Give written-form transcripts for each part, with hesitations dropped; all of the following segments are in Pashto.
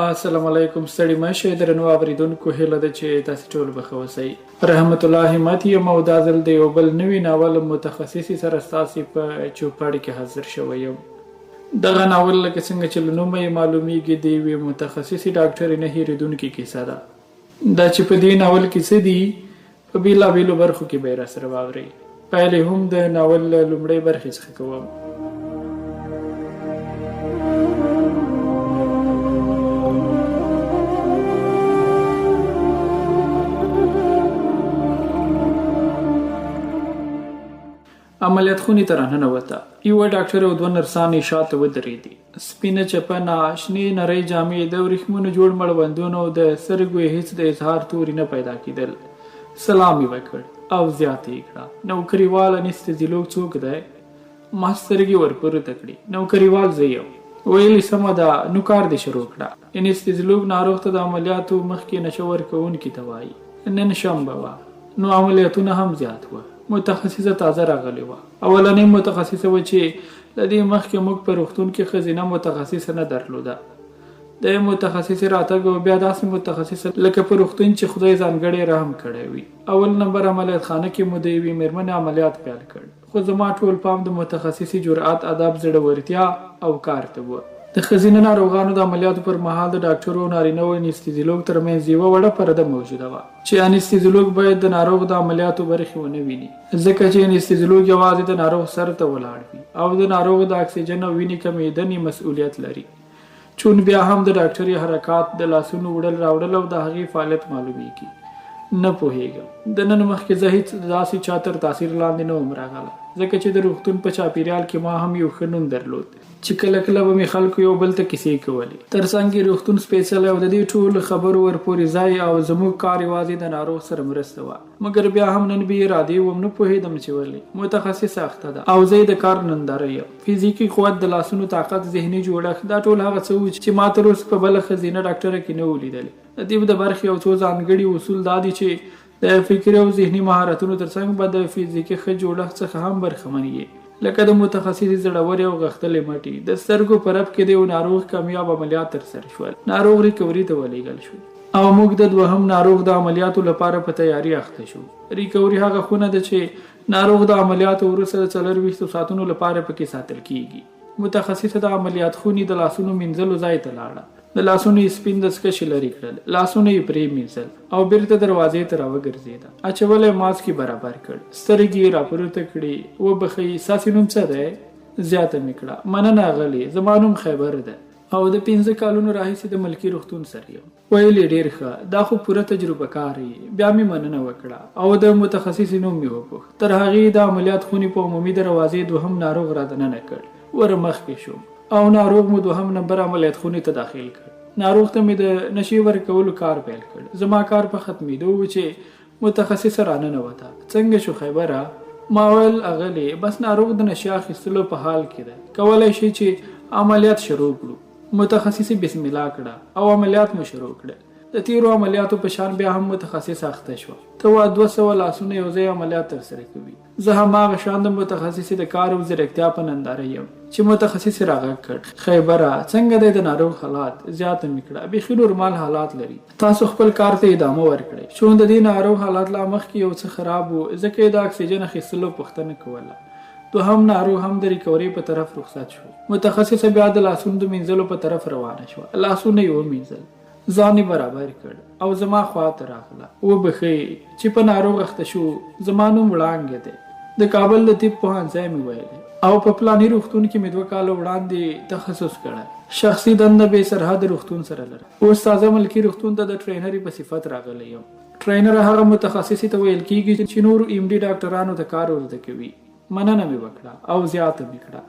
السلام علیکم، ستړي مه شئ درنو اوریدونکو، هیله ده چې تاسو ټول به ښه اوسئ. رحمت الله همت یم او دا ځل د یو بل نوي ناول متخصصي سره ستاسې په چوپړ کې حاضر شوی یم. دغه ناول لکه څنګه چې له نومه یې معلومیږي د یوې متخصصې ډاکټرې نه هېرېدونکې کیسه ده. دا چې په دې ناول کې څه دي، په بېلابېلو برخو کې به یې راسره واورئ. پیل یې هم د ناول له لومړۍ برخې څخه کوم. عملیات خونې ته راننوته. یوه ډاکټر او دوه نرسان یې شاته ودرېدې. سپینه چپنه، شنې نرۍ جامې، د وریښمونو جوړ مړوندونه او د سترګو یې هیڅ د اظهار توري نه پیدا کېدل. سلام یې وکړ او زیاته یې کړه، نوکریوال انستیزیولوګ څوک دی؟ ما سترګې ورپورته کړې، نوکریوال زه یم. ویل یې سمه ده، نو کار دې شروع کړه. انستیزیولوګ ناروغ ته د عملیاتو مخکې نشه ورکوونکي ته وایي. نن شنبه وه، نو عملیاتونه هم زیات وه. متخصصه تازه راغلې وه. اولنۍ متخصصه وه چې له دې مخکې موږ په روغتون کې ښځینه متخصصه نه درلوده. د متخصصې راتګ او بیا داسې متخصصه لکه په روغتون چې خدای ځانګړی رحم کړی وي. اول نمبر عملیات خانه کې مو د یوې مېرمنې عملیات پیل کړ، خو زما ټول پام د متخصصې جرأت، ادب، زړورتیا او کار ته و. د ښځینه ناروغانو د عملیاتو پر مهال د ډاکټرو او نارینه و انستیزیولوګ ترمنځ یوه وړه پرده موجوده وه چې انستیزیولوګ باید د ناروغ د عملیاتو برخې ونه ویني، ځکه چې انستیزیولوګ یوازې د ناروغ سر ته ولاړ وي او د ناروغ د اکسیجن او وینې کمېدنې مسؤلیت لري. چون بیا هم د ډاکټرې حرکات، د لاسونو وړل راوړل او د هغې فعالیت معلومیږي. نه پوهېږم، د نن مخکې زه هیڅ د داسې چا تر تاثیر لاندې نه وم راغله، ځکه چې د روغتون په چاپیریال کې ما هم یو ښه نوم درلود چې کله کله به مې خلکو یو بل ته کیسې کولې. تر څنګ یې روغتون سپېڅلی او د دې ټولو خبرو ورپورې ځای او زموږ کار یوازې د ناروغ سره مرسته وه. مګر بیا هم نن بې ارادې وم، نه پوهېدم چې ولې. متخصصه اخته ده او زه یې د کار ننداره یم. فزیکي قوت، د لاسونو طاقت، ذهني جوړښت، دا ټول هغه څه وو چې ما تر اوسه په بله ښځینه ډاکټره کې نه وو لیدلي. د طب د برخې یو څو ځانګړي اصول دا دي چې د فکري او ذهني مهارتونو تر څنګ به د فزیکي ښه جوړښت څخه هم برخمن یې، لکه د متخصصې زړورې او غښتلې مټې. د سترګو په رپ کې د یو ناروغ کامیاب عملیات ترسره شول. ناروغ ریکوري ته ولېږل شو او موږ د دوهم ناروغ د عملیاتو لپاره په تیاري اخته شو. ریکوري هغه خونه ده چې ناروغ د عملیاتو وروسته د 24 ساعتونو لپاره پکې ساتل کیږي. متخصصه د عملیات خونې د لاسونو مینځلو ځای ته لاړه. د لاسونو یې سپین دستکشې لرې کړل، لاسونه یې پرې مینځل او بیرته دروازې ته راوګرځېده. اچولی ماسک یې برابر کړ، سترګې یې راپورته کړې، وبخښئ، ستاسې نوم څه دی؟ زیاته مې کړه، مننه اغلې، زما نوم خیبر دی او د 5 کالونو راهیسې د ملکي روغتون سره یم. ویل یې ډېر ښه، دا خو پوره تجربه کار یې. بیا مې مننه وکړه او د متخصصې نوم مې وپوښت. تر هغې د عملیات خونې په عمومي دروازې دوهم ناروغ را دننه کړ. ور مخکې شوم او ناروغ مو دوهم نمبر عملیات خونې ته داخل کړ. ناروغ ته مې د نشې ورکولو کار پیل کړ. زما کار په ختمېدو و چې متخصصه راننوته. څنګه شو خیبره؟ ما ویل اغلې، بس ناروغ د نشې اخیستلو په حال کې دی، کولای شي چې عملیات شروع کړو. متخصصې بسم الله کړه او عملیات مو شروع کړل. د تیرو عملیاتو په شان بیا هم متخصص اخته شوه. ته وا 200 لاسونه یو ځای عملیات ترسره کوي. زه هماغه شان د متخصصې د کار او ځیرکتیا په ننداره یم چې متخصص راغږ کړ، خیبره څنګه دی د ناروغ حالات؟ زیاته مې کړه، بیخي نورمال حالات لري، تاسو خپل کار ته ادامه ورکړئ. چون د دې ناروغ حالات لا مخکې یو څه خراب و، ځکه یې د اکسیجن اخیستلو پوښتنه کوله. دوهم ناروغ هم د ریکوري په طرف رخصت شو. متخصصه بیا د لاسونو د مینځلو په طرف روانه شوه. لاسونه یې ومینځل، ځان یې برابر کړ او زما خوا ته راغله. وبخښئ چې په ناروغ اخته شو، زما نوم وړانګه دی، د کابل د طب پوهنځی مې ویلی او په پلاني روغتون کې مې 2 کاله وړاندې تخصص کړی. شخصي دنده بې سرحد روغتون سره لرم. اوس تازه ملکي روغتون ته د ټرینرې په صفت راغلی یم. ټرینر هغه متخصصې ته ویل کیږي چې نورو ایم ډي ډاکټرانو ته کار ورزده کوي. مننه مې وکړه او زیاته مې کړه،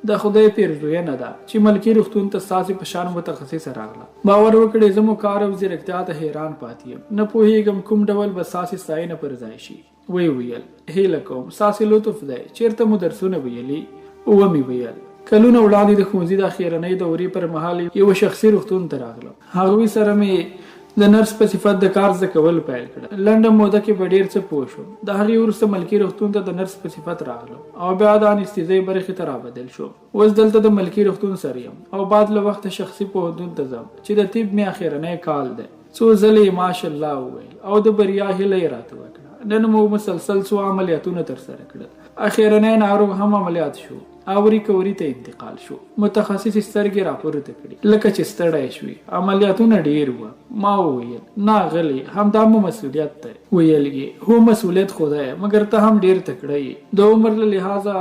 د خدای پیرزوینه ده چې ملکي روغتون ته ستاسې په شان متخصصه راغله. باور وکړئ زه مو کار او ځیرکتیا ته حیران پاتې یم، نه پوهېږم کوم ډول به ستاسې ستاینه پر ځای شي. ویې ویل، هیله کوم، ستاسې لطف دی، چېرته مو درسونه ویلي؟ ومې ویل، کلونه وړاندې د ښوونځي د اخیرنۍ دورې پر مهال یوه شخصي روغتون ته راغلم. هغوی سره مې د نرس په صفت د کار زده کول پیل کړل. لنډه موده کې په ډېر څه پوه شوم. د هغې وروسته ملکي روغتون ته د نرس په صفت راغلم او بیا د انستیزۍ برخې ته رابدل شوم. اوس دلته د ملکي روغتون سره یم او بعد له وخته شخصي پوهنتون ته ځم چې د طب مې اخرنی کال دی. څو ځلې یې ماشاءالله وویل او د بریا هیله یې راته وکړه. نن مو مسلسل څو عملیاتونه ترسره کړل. اخرنی ناروغ هم عملیات شو او ریکوري ته انتقال شو. متخصصې سترګې راپورته کړې لکه چې ستړی شوې. عملیاتونه ډېر وه. ما وویل، نه غلې، همدا مو مسؤلیت دی. ویل یې، هو مسؤلیت خو دی، مګر ته هم ډېر تکړه یې. د عمر له لحاظه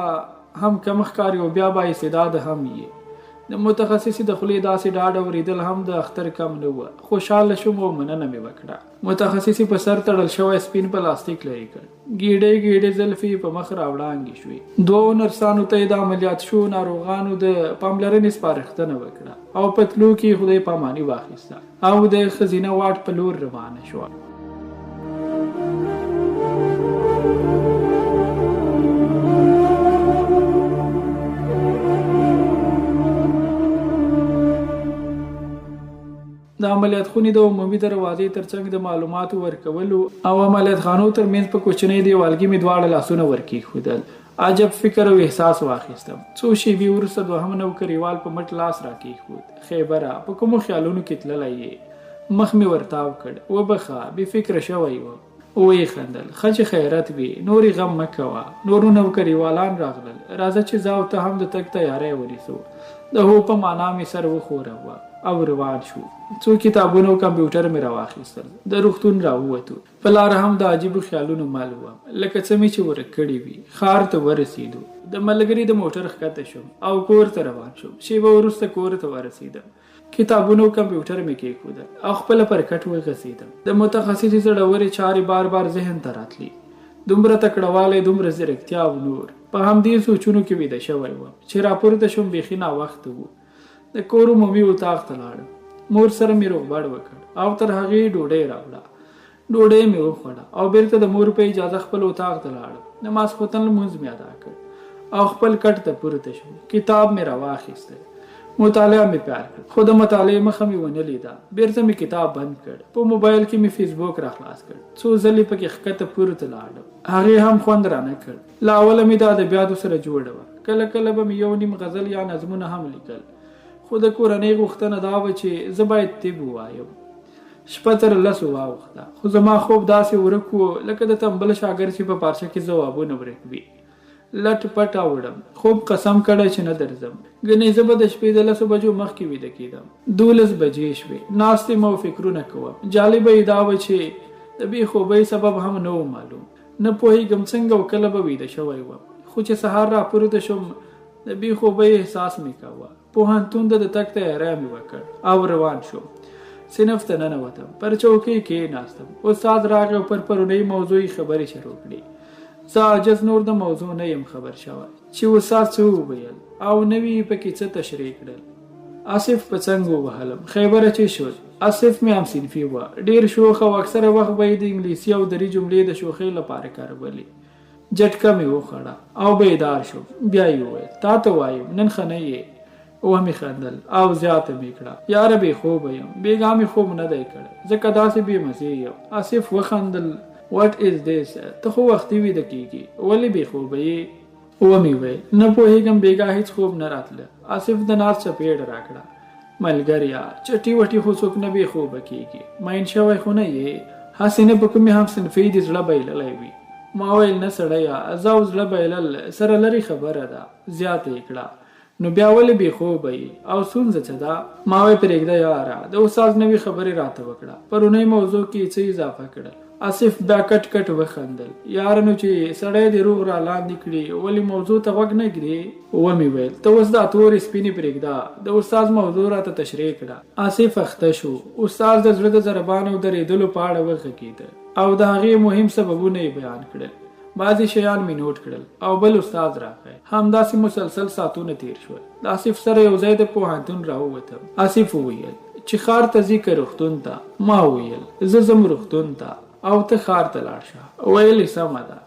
هم کم ښکارې او بیا با استعداده هم یې. د متخصصې د خولې داسې ډاډ اورېدل هم د اختر کم نه وه. خوشاله شوم او مننه مې وکړه. متخصصې په سر تړل شوی سپین پلاستیک لرې کړ. ګېډۍ ګېډۍ زلفې یې په مخ راوړانګې شوې. دوو نرسانو ته یې د عملیات شوو ناروغانو د پاملرنې سپارښتنه وکړه او په تلو کې یې خدای پاماني واخیسته او د ښځینه واټ په لور روانه شوه. د عملیات خونې د عمومي دروازې ترڅنګ د معلوماتو ورکولو او عملیات خانو ترمنځ په کوچنۍ دیوالګي مې دواړه لاسونه ورکېښودل. عجب فکر او احساس واخیستم. څو شېبې وروسته دوهم نوکریوال په مټ لاس راکېښود. خیبره، په کومو خیالونو کې تللی یې؟ مخ مې ورتاو کړ. وبخښه، بې فکره شوی وم. ویې خندل، ښه چې خیرت وي، نور یې غم مه کوه. نور نوکریوالان راغلل، راځه چې زه او ته هم د تګ تیاری ونیسو. د هو په معنا مې سر وښوروه او روان شو. څو کتابونه او کمپیوټر مې راواخیستل. د روغتون راووتو. په لاره هم د عجیبو خیالونو مل وم، لکه څه مې چې ورک کړي وي. ښار ته ورسېدو. د ملګري د موټر ښکته شوم او کور ته روان شوم. شېبه وروسته کور ته ورسېدم. کتابونه او کمپیوټر مې کېښودل او خپله پر کټ وغځېدم. د متخصصې زړورې چارې بار بار ذهن ته راتلې. دومره تکړهوالی، دومره ځیرکتیا او نور. په همدې سوچونو کې ویده شوی وم چې راپورته شوم. بیخي ناوخته وو. د کور عمومي اتاق ته لاړم. مور سره مې روغبړ وکړ او تر هغې یې ډوډۍ راوړه. ډوډۍ مې وخوړه او بیرته د مور په اجازه خپل اتاق ته لاړم. د ماسخوتن لمونځ مې ادا کړ او خپل کټ ته پورته شوم. کتاب مې راواخیست. مطالعه مې پیل کړه، خو د مطالعې مخه مې ونه لیده. بیرته مې کتاب بند کړ. په موبایل کې مې فیسبوک راخلاص کړ. څو ځلې پکې ښکته پورته لاړم. هغې هم خوند رانه کړ. له اوله مې د ادبیاتو سره جوړه وه. کله کله به مې یو نیم غزل یا نظمونه هم لیکل، خو د کورنۍ غوښتنه دا وه چې زه باید طب ووایم. شپه تر لسو واوښته، خو زما خوب داسې ورک و لکه د تنبل شاګرد چې په پارچه کې ځوابونه ورک وي. لټ پټ اوړم. خوب قسم کړی چې نه درځم، ګنې زه به د شپې د لسو بجو مخکې ویده کېدم. 12 بجې شوې، ناست یم او فکرونه کوم. جالبه یې دا وه چې د بې خوبۍ سبب هم نه و معلوم. نه پوهېږم څنګه او کله به ویده شوی وم، خو چې سهار راپورته شوم د بې خوبۍ احساس مې کاوه. پوهنتون ته د تګ تیاری مې وکړ او روان شوم. صنف ته ننوتم، پر چوکۍ کېناستم. استاد راغی او پر پرونۍ موضوع یې خبرې شروع کړې. زه عاجز نور د موضوع نه یم خبر شوی چې استاد څه وویل او نوي یې پکې څه تشریح کړل. آصف په څنګ ووهلم، خیبره چې شول. آصف مې همصنفي وه، ډېر شوخ او اکثره وخت به یې د انګلیسي او دري جملې د شوخۍ لپاره کارولې. جټکه مې وخوړه او بیدار شوم. بیا یې وویل، تا ته وایم نن ښه نه یې. ومې خندل او زیاته مې کړه، یاره بې خوبه یم، بېګا مې خوب نه دی کړی ځکه داسې بې مزې یم. آصف وخندل، What is this؟ ته خو وختي ویده کېږي، ولې بې خوبه یې؟ ومې ویل، نه پوهېږم، بېګا هېڅ خوب نه راتله. آصف د ناز چپېړه راکړه، ملګریا چټي وټي خو څوک نه بې خوبه کېږي، مین شوی خو نه یې؟ هسې نه په کومې همصنفۍ دې زړه بایللی وي. ما ویل، نه سړیه، زه او زړه بایلل سره لرې خبره ده. زیاته یې کړه، نو بیا ولې بې خوبه یې او ستونزه څه ده؟ ما وې پرېږده یاره، د استاد نوې خبرې راته وکړه، پرونۍ موضوع کې یې څه اضافه کړل. آصف بیا کټ کټ وخندل، یاره نو چې سړی دې روغ را لاندې کړي ولې موضوع ته غوږ نه ږدې؟ ومې ویل، ته اوس دا تورې سپینې پرېږده، د استاد موضوع راته تشریح کړه. آصف اخته شو، استاد د زړه د ضربان او درېدلو په اړه وغږېده او د هغې مهم سببونه یې بیان کړل. بعضې شیان مې نوټ کړل او بل استاد راغی. همداسې مسلسل ساعتونه تېر شول. د آصف سره یو ځای د پوهنتون راووتم. آصف وویل چې ښار ته ځې که روغتون ته؟ ما وویل زه ځم روغتون ته او ته ښار ته لاړ شه. ویل یې سمه ده،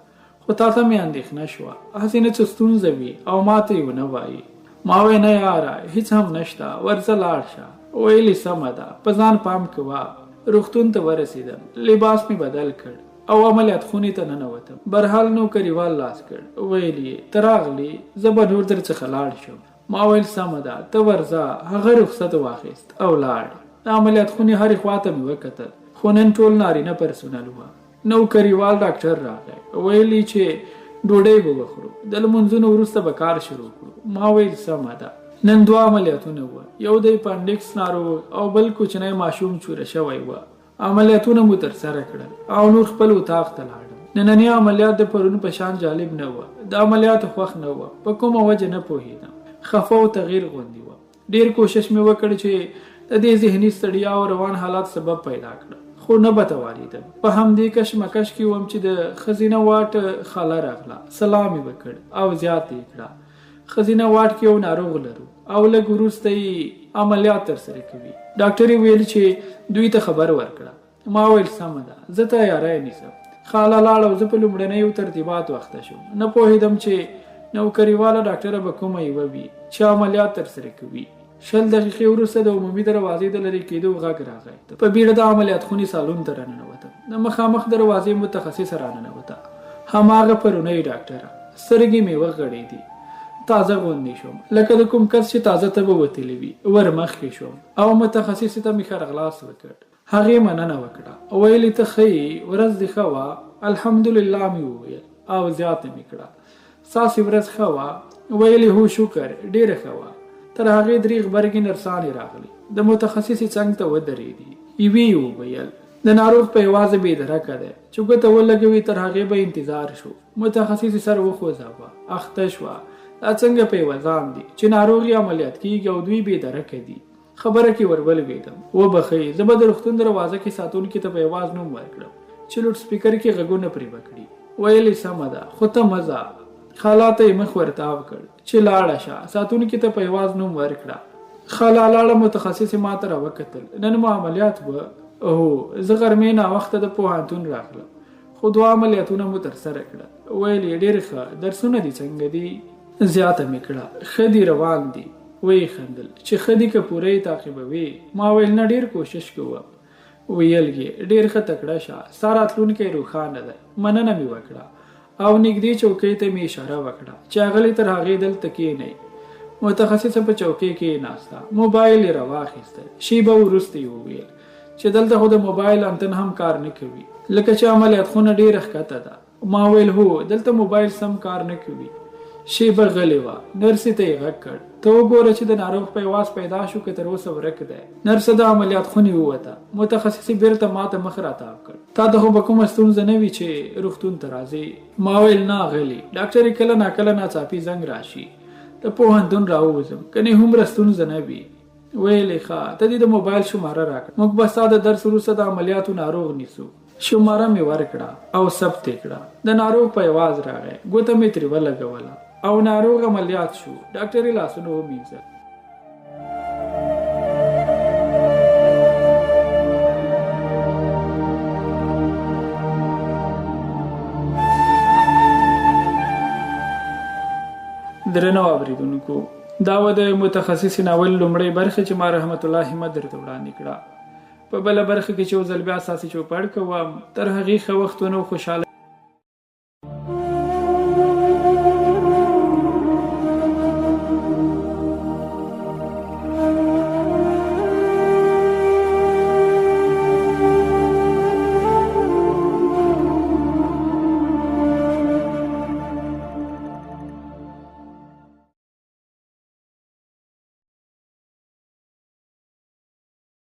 خو تا ته مې اندېښنه شوه، هسې نه څه ستونزه وي او ما ته یې ونه وایي. ما ویل نه یاره هیڅ هم نشته، ورځه لاړ شه. ویل یې سمه ده، په ځان پام کوه. روغتون ته ورسېدم، لباس مې بدل کړ او عملیات خونې ته ننوتم. برحال نوکریوال لاس کړ، ویل یې ته راغلې، زه به نور درڅخه لاړ شم. ما ویل سمه ده، ته ورځه. هغه رخصت واخیست او لاړ. د عملیات خونې هرې خوا ته مې وکتل، خو نن ټول نارینه پرسونل وه. نوکریوال ډاکټر راغی، ویل یې چې ډوډۍ به وخورو، د لمونځونو وروسته به کار شروع کړو. ما ویل سمه ده. نن دوه عملیاتونه وه، یو د اپنډکس ناروغ او بل کوچنی ماشوم چوره شوی وه. عملیاتونه مو ترسره کړل او نور خپل اتاق ته لاړم. ننني عملیات د پرون په شان جالب نه وه، د عملیاتو خوښ نه وه، په کومه وجه نه پوهېدم، خفه او تغیر غوندې وه. ډېر کوشش مې وکړ چې د دې ذهني ستړیا او روان حالات سبب پیدا کړم، خو نه به توانېدم. په همدې کشمکش کې وم چې د ښځینه واټ خاله راغله، سلام یې وکړ او زیاته یې کړه، ښځینه واټ کې یو ناروغ لرو او لږ وروسته یې عملیات ترسره کوي. ډاکټرې ویل چې دوی ته خبر ورکړه. ما ویل سمه ده، زه تیاری نیسم. خاله لاړه او زه په لومړنیو ترتیباتو اخته شوم. نه پوهېدم چې نوکریواله ډاکټره به کومه یوه وي چې عملیات ترسره کوي. 20 دقیقې وروسته د عمومي دروازې د لرې کېدو غږ راغی. په بیړه د عملیات خونې سالون ته راننوتم. د مخامخ دروازې متخصصه راننوته، هماغه پرونۍ ډاکټره. سترګې مې وغړېدې، تازه غوندې شوم، لکه د کوم کس چې تازه تبه وتلې وي. ورمخکې شوم او متخصصې ته مې ښه راغلاست وکړ. هغې مننه وکړه، ویل یې ته ښه یې، ورځ دې ښه وه؟ الحمدلله مې وویل او زیاته مې کړه، ستاسې ورځ ښه وه؟ ویل یې هو شکر، ډېره ښه وه. تر هغې درې غبرګې نرسانې راغلې، د متخصصې څنګ ته ودرېدې. یوې یې وویل د ناروغ په یوازې بې درکه دی، چې ګوته ولګوي تر هغې به انتظار شو. متخصصې سر وخوځاوه، اخته شوه، دا څنګه په یوه ځان دي چې ناروغ یې عملیات کېږي او دوی بې درکه دي. خبره کې ور ولوېدم، وبخښئ، زه به د روغتون دروازه کې ساتونکي ته په یواز نوم ورکړم چې لوډ سپیکر کې غږونه پرې وکړي. ویل یې سمه ده، خو ته مه ځه. خالا ته یې مخ ورتاو کړ چې لاړه شه، ساتونکي ته په یواز نوم ورکړه. خالا لاړه، متخصصې ما ته راوکتل، نن مو عملیات وه؟ هو، زه غرمې ناوخته د پوهنتون راغلم، خو دوه عملیاتونه مو ترسره کړل. ویل یې ډېر ښه، درسونه دې څنګه دي؟ زیاته مې کړه، ښه دي، روان دي. ویې خندل چې ښه دي که پوره یې تعقیبوې؟ ما ویل نه، ډېر کوشش کوم. ویل یې ډېر ښه، تکړه شه، ستا راتلونکی روښانه دی. مننه مې وکړه او نږدې چوکۍ ته مې اشاره وکړه چې اغلې تر هغې دلته کښېنئ. متخصصه په چوکۍ کښېناسته، موبایل یې راواخیسته. شیبه وروسته یې وویل چې دلته خو د موبایل انتن هم کار نه کوي، لکه چې عملیات خونه ډېره ښکته ده. ما ویل هو، دلته موبایل سم کار نه کوي. شیبه غلې وه، نرسې ته یې غږ کړ، ته وګوره چې د ناروغ په یواز پیدا شو که تر اوسه ورک دی. نرسه د عملیات خونې ووته. متخصصې بیرته ما ته مخ راتاو کړ، تا ته خو به کومه ستونزه نه وي چې روغتون ته راځې؟ ما ویل نه غلې، ډاکټرې کله ناکله ناڅاپي زنګ راشي، د پوهنتون راووځم، کنې هومره ستونزه نه وي. ویل یې ښه، ته دې د موبایل شماره راکړه، موږ به ستا د درس وروسته د عملیاتو ناروغ نیسو. شماره مې ورکړه او ثبت یې کړه. د ناروغ په یواز راغی، ګوته مې ترې ولګوله او ناروغ عملیات شو. ډاکټر یې لاسونه ومینځل. درنو اوریدونکو، دا وه د متخصص ناول لومړۍ برخه چې ما رحمت الله همت درته وړاندې کړه. په بله برخه کې چې یو ځل بیا ستاسې چوپړ کوم، تر هغې ښه وختونه او خوشحاله